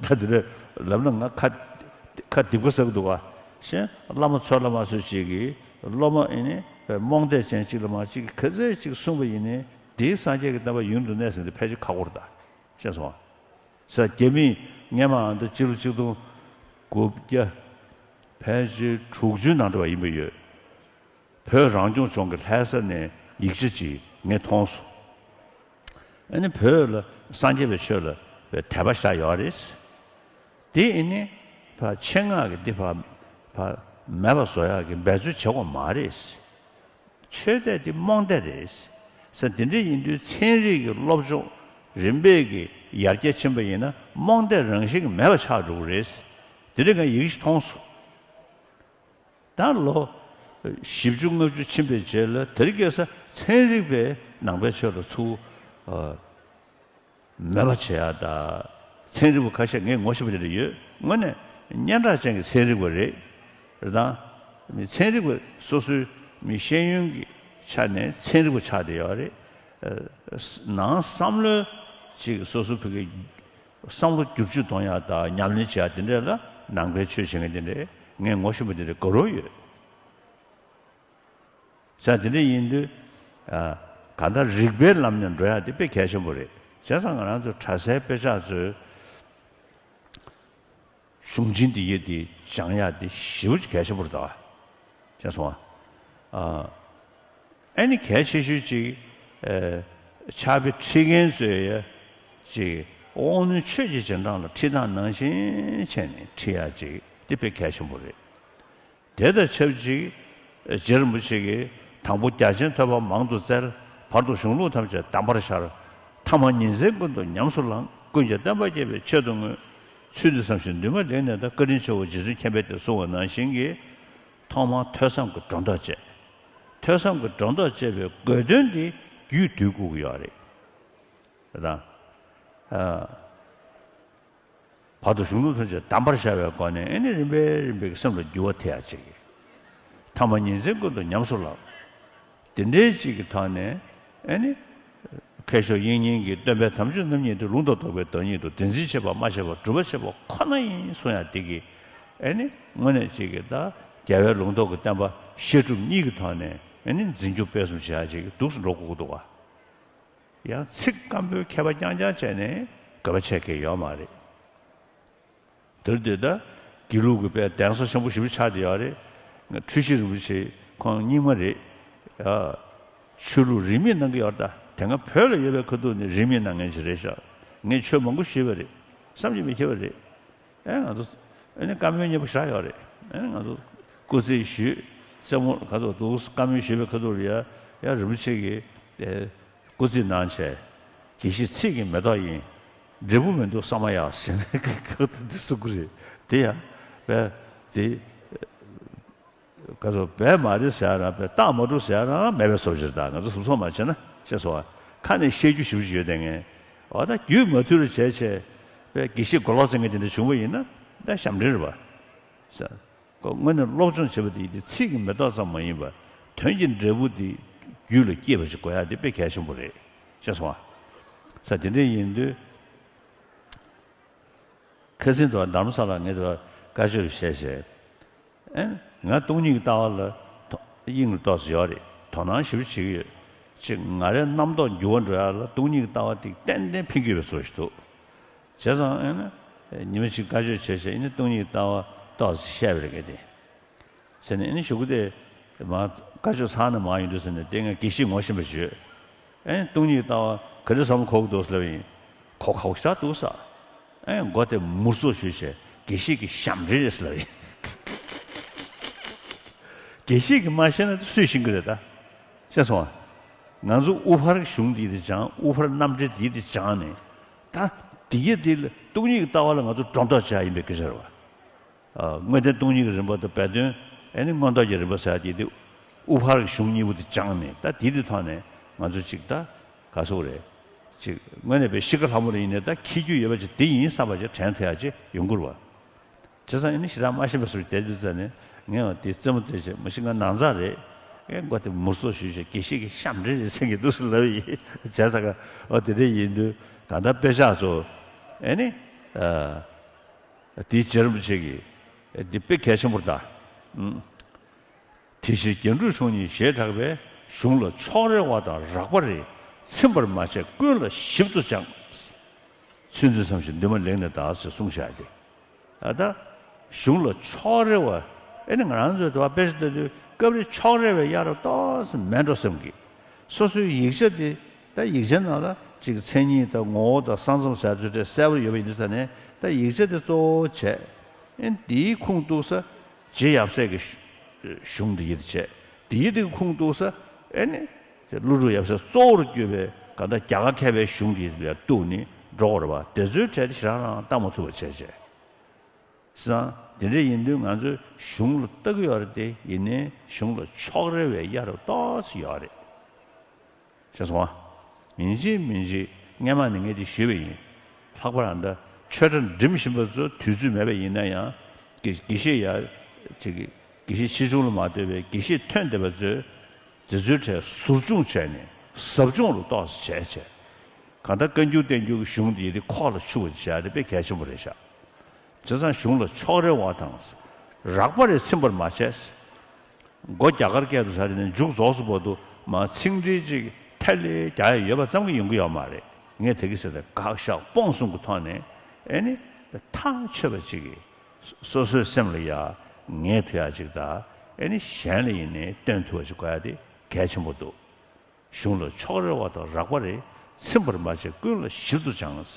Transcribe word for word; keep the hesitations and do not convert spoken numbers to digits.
ད་དེ་འདྲ་ལབ་ན་ང་ཁ་ཁ་སྡིག་པ་བསགས་འདུག་ག་གཞན་བླ་མ་ཚོ་བླ་མ་ཚོ་ཅིག་གིས་སློབ་མ་ཨེ་ནི་རྨོངས་དད་ཅན་གཅིག་ལ་མ་གཅིག་གིས་ག་ཚོད་ཅིག་གསུངས་པ་ཡིན་ནའི་དེའི་སངས་རྒྱས་ཀྱི་བསྟན་པ་ཡུན་དུ་གནས་ཟིན་དེ་ཕལ་ཆེར་ཁག་པོ་རེད་ད། ཤེས་སོང་ང་། ས་རྒྱ་མིས་སྔས་མ་འདི་སྤྱི་ལོ་ཆིག་སྟོང་དགུ་བརྒྱ་ཕལ་ཆེར་དྲུག་ཅུའི་ནང་འདྲ་བ་ཡིན་པ་ཡོད། བོད་རང་སྐྱོང་ལྗོངས་ཀྱི་ལྷ་ས་ནས་ཡིག་ཆ་ཅིག་ངས་མཐོང་སོང་། ཨ་ནི་བོད་ལ་སངས་རྒྱས་པའི་ཆོས་ལ་དད་པ་བཞག་ཡོད་རེད། དེ་ཨ་ནི་ཕ་ཆེད་མངགས་ཀྱི་འདི་ཕ་ཕ་མེད་པ་བཟོ་ཡག་གི་འབད་རྩོལ་བྱེད་དགོས་མ་རེད། ཆོས་དད་དེ་རྨོངས་དད་རེད། ས་དེ་འདྲ་ཡིན་དུས་ཚན་རིག་གི་སློབ་སྦྱོང་རིམ་པས་ཀྱི་ཡར་རྒྱས་ཕྱིན་པ་ཡིན་ན་རྨོངས་དད་རང་བཞིན་གྱིས་མེད་པ་ཆགས་འགྲོ་གི་རེད། དེ་འདྲ་ངས་ཡིག་ཞིག་མཐོང་སོང་། ད་ལོ་བཞི་བཅུ་ལྔ་བཅུ་ཕྱིན་པའི་རྗེས་ལ་དེ་རིང་ཁ་སང་ཚན་རིག་པས་ནང་པའི་ཆོས་ལ་ཚུར་མེད་པ་བྱེད་ཡག་ད། ཚན་རིག་པ་ཁ་ཤས་ངས་ངོ་ཤེས་པ་དེ་འདྲ་ཡོད། དངོས་གནས་སྙན་གྲགས་ཅན་གྱི་ཚན་རིག་པ་རེད། རེད་དང་། མི་ཚན་རིག་པ་སོ་སོའི་མི་ཤེས་ཡོན་གྱི་ཆ་ནས་ཚན་རིག་པ་ཆགས་བསྡད་ཡོད་རེད། ནང་བསམ་བློའི་ཅིག་སོ་སོ་བོད་ཀྱི་བསམ་བློ་བསྒྱུར་བཅོས་གཏོང་ཡག་དང་ཉམས་ལེན་བྱེད་ཡག་དེ་འདྲ་ལ་ནང་པའི་ཆོས་བྱེད་མཁན་དེ་འདྲ་ངས་ངོ་ཤེས་པ་དེ་འདྲ་དགའ་རབ་ཡོད། ས་དེ་འདྲ་ཡིན་དུས། ཨ། གང་ལྟར་རིགས་པའི་ལམ་ནས་འགྲོ་ཡག་དེ་དཔེ་གལ་ཆེན་པོ་རེད། བྱས་ཙང་ང་རང་ཚོ་གྲྭ་སའི་དཔེ་ཆ་ཚོས་གཞུང་ཆེན་འདི་ཡི་དེ་སྦྱང་ཡག་དེ་ཞེ་པོ་ཅིག་གལ་ཆེན་པོ་རེད་ད། བྱས་སོང་ཨ། ཨ་ནི་གལ་ཆེ་ཤོས་ཅིག་ཨ། ཕྱག་དཔེ་ཁྲིད་མཁན་ཚོས་ཡ་ཅིག་དབང་རྣོན་ཆོས་ཀྱི་རྗེས་འབྲང་ལ་ཁྲིད་སྟངས་ནང་བཞིན་བྱས་ནས་ཁྲིད་ཡག་ཅིག་དེ་དཔེ་གལ་ཆེན་པོ་རེད། དེ་དང་ཆབས་ཅིག་རྗེ་རིན་པོ་ཆེ་གིས་དང་པོ་རྒྱ་ཆེན་ཐོས་པ་མང་དུ་བཙལ། བར་དུ་གཞུང་ལུགས་ཐམས་ཅད་གདམས་པར་ཤར། ཐ་མ་ཉིན་མཚན་ཀུན་ཏུ་ཉམས་སུ་བླངས། ཀུན་ཀྱང་བསྟན་པ་རྒྱས་པའི་ཆེད་དུ་བསྔོས། ཚུལ་འདི་བསམ་ཞིང་ནུས་མ་ལེགས་གནས་དང་། བཀའ་དྲིན་ཆེ་བོ་རྗེ་བཙུན་མཁྱེན་པས་དེ་གསུངས་པ་ནང་བཞིན་གྱི། ཐོག་མར་ཐོས་བསམ་གྱི་སྒྲོ་འདོགས་བཅད། ཐོས་བསམ་གྱི་སྒྲོ་འདོགས་བཅད་པའི་དགོས་དོན་འདི་རྒྱུད་སྡུད་དགོས་ཀྱི་ཡོད་རེད། རེད་དང་། ཨ། བར་དུ་གཞུང་ལུགས་ཐམས་ཅད་གདམས་པར་ཤར་བའི་སྒོ་ནས་ཨེ་ནི་རིམ་པས་རིམ་པས་སེམས་ལ་འགྱུར་བ་ཐེབས་ཡག་ཅིག་ཐ་མ་ཉིན་མཚན་ཀུན་ཏུ་ཉམས་སུ་བླངས། དེ་འདྲའི་ཅིག་གི་ཐོག་ནས་ཨེ་ནི། མཁས་མཆོག་དབྱིག་གཉེན་གྱིས་སྟོན་པའི་དམ་ཆོས་རྣམ་གཉིས་ཏེ། ལུང་དང་རྟོགས་པའི་བདག་ཉིད་དོ། དེ་འཛིན་བྱེད་པ་སྨྲ་བྱེད་པ་སྒྲུབ་པ་བྱེད་པ་ཁོ་ན་ཡིན་གསུང་ཡག་འདི་གིས་ཨེ་ནི་དངོས་གནས་ཅིག་གི་ད་རྒྱལ་བའི་ལུང་རྟོགས་ཀྱི་བསྟན་པ་བཤད་སྒྲུབ་གཉིས་ཀྱི་ཐོག་ནས་ཨེ་ནི་འཛིན་སྐྱོང་སྤེལ་གསུམ་བྱེད་ཡག་ཅིག་གི་འདུག་སེ་འགྲོ་དགོས་ཀྱི་འདུག་ག་ཡང་ཚིག་སྐམ་པོའི་མཁས་པ་རྐྱང་རྐྱང་བྱས་ནས་དགོས་པ་ཆགས་ཀྱི་ཡོད་མ་རེད། དེར་འདོད་ད་དགེ་ལུགས་ཀྱི་དཔེ་གདན་ས་ཆེན་པོ་ཞེ་པོ་ཆགས་བསྡད་ཡོད་རེད། ང་འཁྲུལ་ཞིག་རིན་པོ་ཆེ་ཁོང་རྙིང་མ་རེད། ཡ། ཆོས་ལུགས་རིས་མེད་གནང་གི་ཡོད་ད། དེ་སྔ་བོད་ལ་ཡོད་པའི་ཁ་ཐུག་ནས་རིས་མེད་གནང་མཁན་ཞིག་རེད་ཤག་ངས་ཆོས་མང་པོ་ཞུས་པ་རེད། བསམ་གྱིས་མི་ཁྱབ་པ་རེད། ཨེ་ང་ཚོ་ཨེ་ནི་བཀའ་མོལ་སྙན་པོ་ཞེ་དྲག་ཡོད་རེད། ཨེ་ང་ཚོ་སྐུ་རྩེད་ཞུས། རྩེད་མོ་ག་ཚོད་འདུག་བཀའ་མོལ་ཞུས་པའི་ཁ་ཐུག་ལ་ཡ་ཡ་རིན་པོ་ཆེ་གིས་ཨེ་སྐུ་རྩེད་གནང་བྱས། དགེ་བཤེས་ཚིག་གི་མེ་ཏོག་ཡིན། འབྲས་བུ་མི་འདུག་ས་མ་ཡ་ཟེར་ནས་ཁ་ཐུག་འདི་གསུང་གི་རེད། དེ་ཡ་བས་དེ། ག་ཚོད་བས་མ་རེད་ཟེར་ཡ་རང་བས་རྟགས་མ་གྲུབ་ཟེར་ཡ་རང་མེད་པའི་བཟོ་ཅིག་རེད་ད། ང་ཚོ་གཟབ་གཟབ་མ་བྱས་ན་ཤེས་སོང་ཨ། ཁ་ནས་བཤད་རྒྱུ་ཞེ་པོ་ཅིག་ཡོད་དེ་ངས། འོ་ད་རྒྱུས་མ་མཐུད་རུ་བྱས་བྱས་བས་དགེ་བཤེས་མགོ་ལོག་རྩེད་མཁན་དེ་འདྲ་བྱུང་བ་ཡིན་ན་ད་ཞབས་འདྲེན་རེད་པ། ཟེར། ཁོ་དངོས་གནས་སློབ་སྦྱོང་བྱེད་པ་དེ་ཡིན་ཏེ་ཚིག་གི་མེ་ཏོག་ཙམ་མ་ཡིན་པར་དོན་གྱི་འབྲས་བུ་དེ་རྒྱུད་ལ་སྐྱེས་པ་ཞིག་དགོས་ཡ་དེ་དཔེ་གལ་ཆེན་པོ་རེད། ཤེས་སོང་ཨ། ས་དེ་འདྲ་ཡིན་དུས། ཁ་སང་དུ་རྡ་རམ་ས་ལ་ངས་དུ་བཀའ་ཆོས་བཤད་བྱས། ཨེ། ང་སྟོང་ཉིད་ཀྱི་ལྟ་བ་ལ་དོ་དབྱིངས་ལ་ཏོག་ཙམ་ཡོད་རེད། དོ་སྣང་ཞེ་པོ་བྱེད་ཀྱི་ཡོད། ཅིག་ང་རའི་རྣམ་རྟོག་འགྱུར་བ་འགྲོ་ཡ་ལ་སྟོང་ཉིད་ཀྱི་ལྟ་བ་དེ་ཏན་ཏན་ཕན་གྱི་ཡོད་པའི་བཟོ་ཞིག་འདུག་བྱས་ཙང་ཨེ་ན་ཉི་མ་གཅིག་བཀའ་ཆོས་བྱས་བྱས་ཨེ་ནི་སྟོང་ཉིད་ཀྱི་ལྟ་བ་ཏོག་ཙམ་བཤད་པ་རེད་གི་དེ། ཟེར་ནས་ཨེ་ནི་གཞུག་གུ་དེ་མ་བཀའ་ཆོས་ཚར་ནས་མ་ཡོང་དུས་ཟེར་ནས་དེ་ངས་དགེ་བཤེས་ངོ་ཤེས་པ་ཞིག་ཡོད། ཨེ་སྟོང་ཉིད་ཀྱི་ལྟ་བ་ག་རེ་བསམ་བློ་འཁོར་གྱི་འདུག་ཟེར་ལབ་ཡིན། གོ་གོ་ཤ་འདུག་ས། ཨེ་མགོ་དེ་མུར་སོ་ཞུས་བྱས་དགེ་བཤེས་ཀྱི་ཞབས་འདྲེན་རེད་ཟེར་ལབ་ཡིན། དགེ་བཤེས་ཀྱིས་མ་ཤེས་ན་སུས་ཤེས་ཀྱི་རེད་ད། ཤེས་སོང་ཨ། ང་ཚོ་དབུ་ཕར་གཞུང་འདི་དེ་སྦྱངས། དབུ་ཕར་རྣམ་འགྲེལ་འདི་དེ་སྦྱངས་ནས་ད་དེ་ཡི་དེ་ལ་སྟོང་ཉིད་ཀྱི་ལྟ་བ་ལ་ང་ཚོ་སྒྲོ་འདོགས་བཅད་ཡ་ཡིན་པའི་སྐད་ཆ་རེད་བ། དངོས་བསྟན་སྟོང་ཉིད་ཀྱི་རིམ་པ་དང་སྦས་དོན་ཨེ་ནི་མངོན་རྟོགས་ཀྱི་རིམ་པ་ཟེར་ཡ་དེ་དེ་དབུ་ཕར་གཞུང་གཉིས་པོ་དེ་སྦྱངས་ནས་ད་དེ་དེ་ཐོག་ནས་ང་ཚོ་ཅིག་ད་ག་སོག་རེད། ཅིག་དངོས་གནས་པའི་ཤི་ཁ་ལྷ་མོ་རེ་ཡིན་ནས་ད་འཁྱེར་རྒྱུ་ཡོད་པ་ཅིག་དེ་ཡིན་བསམ་པ་ཅིག་དྲན་ཐུབ་ཡ་ཅིག་ཡོང་གི་རེད་བ། བྱས་ཙང་ཨེ་ནི་ཞེ་དྲག་མ་ཤེས་པའི་བཟོ་ཞིག་བསྡད་དུས་ཙ་ནས་ངས་འོ་དེ་རྩེད་མོ་རྩེ་བྱས་མ་གཞི་ང་ནང་ཚགས་རེད། ཨེ་མགོ་དེ་མུར་སོ་ཞུས་བྱས་དགེ་བཤེས་ཀྱི་ཞབས་འདྲེན་རེད་ཟེར་གྱི་འདུག་སེ་ལབ་ཡིན། བྱས་ཙང་ཨོ་དེ་འདྲ་ཡིན་དུས་གང་ལྟར་དཔེ་ཆ་ཚོ་ཨེ་ནི་ ཨ། དེའི་རྗེ་རིན་པོ་ཆེ་གིས་འདི་དཔེ་གལ་ཆེན་པོ་རེད་ད། ཨུམ། དེ་ཕྱིར་རྒྱན་དྲུག་གཞུང་གཉིས་ཞེས་གྲགས་པས། གཞུང་ལ་ཕྱོགས་རེ་བ་དང་རགས་པ་རེ་ཚིམ་པར་མ་བྱས་ཀུན་ལ་ཞིབ་ཏུ་སྦྱངས། ཚུལ་འདི་བསམ་ཞིང་འདུན་མ་ལེགས་ནས་གདའ་ཞེས་གསུངས་བཞག་སྟེ། ད་ལྟ་གཞུང་ལ་ཕྱོགས་རེ་བ། ཨེ་ནི་ང་རང་ཚོའི་དུ་བ་དཔེ་ཆ་ལྟ་དུས་སྐབས་རེ་ཕྱོགས་རེ་བའི་གཡར་རབས་ཏོག་ཙམ་མེད་འགྲོ་བསམ་གི། སོ་སོའི་ཡིག་ཆ་དེ་ད་ཡིག་ཆ་ནང་ལ་ཅིག་མཚན་ཉིད་དང་ངོ་བོ་དང་ས་མཚམས་ཟེར་ཚུལ་དེ་གསལ་པོ་ཡོད་པ་ཡིན་དུས་ཙ་ནས་ད་ཡིག་ཆ་དེ་གཙོ་བོ་བྱས། ཨེ་འདིའི་ཁུངས་གཏུགས་ས་རྗེ་ཡབ་སྲས་ཀྱི་གཞུང་འདི་ཡིན་བྱས། འདི་ཡི་དེ་ཁུངས་གཏུགས་ས་ཨེ་ནི་དེ་ཀླུ་སྒྲུབ་ཡབ་སྲས་གཙོ་བོར་གྱུར་པའི་གང་ལྟར་རྒྱ་གར་མཁས་པའི་གཞུང་འདི་ཡིན་པས་གཏུགས་ནས་འགྲོ་དགོས་རེད་པ། དེ་ཚོའི་གྲས་དེ་ཞེ་དྲག་རང་ལྟ་མ་ཐུབ་པ་བྱས་བྱས། བྱས་ཙང་དེ་འདྲ་ཡིན་དུས་ང་ཚོས་གཞུང་ལ་ལྟ་གི་ཡོད་རེད་དེ། ཡིན་ནའི་གཞུང་ལ་ཕྱོགས་རེ་བའི་གཡར་རབས་ཏོག་ཙམ་ཡོད་རེད། ཤེས་སོང་ཨ། ཡིན་གཅིག་མིན་གཅིག་སྔས་མ་ནས་ངས་འདི་ཞུས་པ་ཡིན། ལྷག་པར་ཨ་ད་ཆོས་གྲྭ་འགྲིམ་བཞིན་པ་ཚོ་དུས་ཚོད་མེད་པ་ཡིན་ན་ཡང་། དགེ་དགེ་བཤེས་ཡ་ཅིག་དགེ་བཤེས་ཆེ་ཆུང་ལ་མ་ལྟོས་པའི་དགེ་བཤེས་ཐོན་བསྡད་པ་ཚོས་དེ་ཚོའི་གྲས་ཟུར་སྦྱོང་བྱས་ནས་ཟབ་སྦྱོང་ལ་ཏོག་ཙམ་བྱས་བྱས། གང་ལྟར་བཀའ་འགྱུར་བསྟན་འགྱུར་གྱི་གཞུང་འདི་ཡི་དེ་ཁོག་ལ་ཆུད་པ་བྱས་ཏེ་དཔེ་གལ་ཆེན་པོ་རེད་ཤག་བྱས་ཙང་གཞུང་ལ་ཕྱོགས་རེ་བ་དང་རགས་པ་རེ་ཚིམ་པར་མ་བྱས། མགོ་རྒྱ་གར་སྐད་དུ་ཟ་དེ་ནས་མཇུག་རྫོགས་སུ་བར་དུ་མ་ཚིག་འགྲེལ་ཅིག་ཐལ་ལེ་རྒྱག་ཡ་ཡོད་པ་ཙམ་གྱིས་ཡོང་གི་ཡོད་མ་རེད། ངས་དེ་གི་ཟེར་ཏེ་དགག་བཞག་སྤོང་གསུམ་གྱི་ཐོག་ནས་ཨེ་ནི་ཐག་ཆོད་པ་ཅིག་གིས་སོ་སོའི་སེམས་ལ་ཡ་ངེས་ཐུབ་ཡ་ཅིག་དང་། ཨེ་ནི་གཞན་ལ་ཡིན་ནའི་སྟོན་ཐུབ་པ་ཅིག་དགོས་ཡ་དེ་གལ་ཆེན་པོ་འདུག་གཞུང་ལ་ཕྱོགས་རེ་བ་དང་རགས་པ་རེ་ཚིམ་པར་མ་བྱས་ཀུན་ལ་ཞིབ་ཏུ་སྦྱངས།